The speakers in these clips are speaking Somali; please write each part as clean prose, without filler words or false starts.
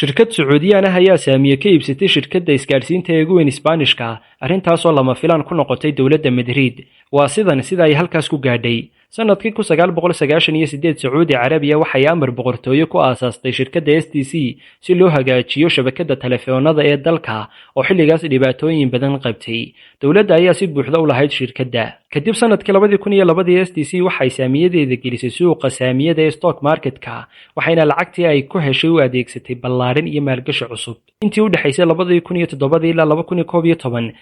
Shirkad Sacuudiyaan ah ayaa saamiye ka iibsatay shirkadda isgaadhsiinta ee ugu weyn Isbaanishka, arrintaasoo lama filaan ku noqotay dowladda Madrid. Waa sidan sida ay halkaas ku gaadhay. Sanadkii 1998, Sacuudi Carabiya waxay amar boqortooyo ku aasaastay shirkadda STC si loo hagaajiyo shabakadda taleefoonada ee dalka oo xilligaas dhibaatooyin badan qabtay. Dowladda ayaa si buuxda u lahayd shirkadda. Kadib sanadkii 2002, STC waxay saamiyadeeda gelisay suuqa saamiyada ee stock market-ka, waxayna lacagtii ay ku heshay u adeegsatay ballaarin iyo maalgashi cusub. Intii u dhexaysay 2007 ilaa 2011,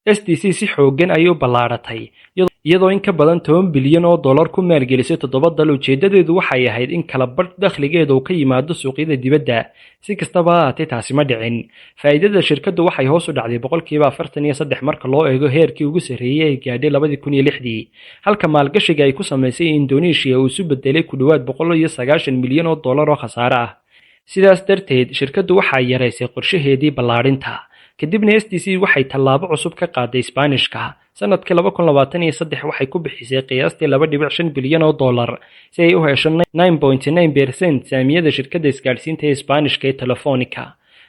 STC si xooggan ayay u ballaaratay, iyadoo in ka badan $10 bilyan ku maalgelisay toddoba dal. Ujeedadeedu waxay ahayd in kala badh dakhligeeda uu ka yimaado suuqyada dibadda. Si kastaba ha ahaatee, taasi ma dhicin. Faa'iidada shirkaddu waxay hoos u dhacday 43% marka loo eego heerkii ugu sarreeyay ee gaadhay 2006-dii, halka maalgashiga ay ku samaysay Indonesia uu isu bedelay ku dhowaad $190 milyan oo khasaare ah. Sidaas darteed, shirkaddu waxay yaraysay qorshaheedii ballaadhinta. Kadibna STC waxay tallaabo cusub ka qaaday Isbaanishka. Sanadkii 2023 waxay ku bixisay qiyaastii $2.5 bilyan si ay u hesho 9.9% saamiyada shirkadda isgaadhsiinta ee Isbaanishka ee Telefonica.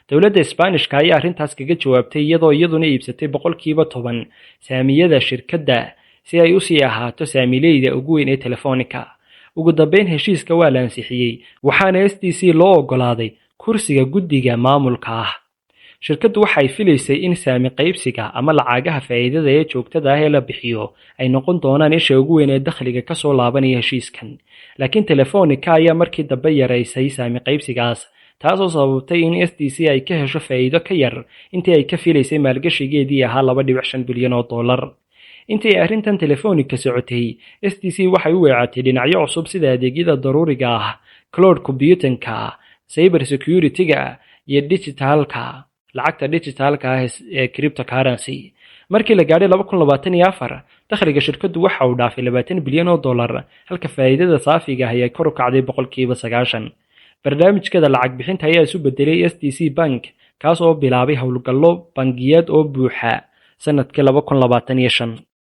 Dowladda Isbaanishka ayaa arrintaas kaga jawaabtay iyadoo iyaduna iibsatay 10% saamiyada shirkadda si ay usii ahaato saamileyda ugu weyn ee Telefonica. Ugu dambeyn, heshiiska waa la ansixiyey, waxaana STC loo oggolaaday kursiga guddiga maamulka ah. Shirkaddu waxay filaysay in saami qaybsiga ama lacagaha faa'iidada ee joogtada ah ee la bixiyo ay noqon doonaan isha ugu weyn ee dakhliga ka soo laabanaya heshiiskan. Laakiin Telefonica ayaa markii dambe yaraysay saami qaybsigaas, taasoo sababtay in STC ay ka hesho faa'iido ka yar intii ay ka filaysay maalgashigeedii ahaa $2.5 bilyan. Intii ay arrintan Telefonica socotay, STC waxay u weecatay dhinacyo cusub sida adeegyada daruuriga ah, cloud computing-ka, cyber security-ga iyo digital-ka, lacagta digital-ka ah ee cryptocurrency. Markii la gaadhay 2024, dakhliga shirkaddu waxa uu dhaafay $20 bilyan, halka faa'iidada saafiga ah ay kor u kacday 90%. Barnaamijkeeda lacag bixinta ayaa isu bedelay STC Bank, kaas oo bilaabay howlgallo bangiyeed oo buuxa sanadkii 2025.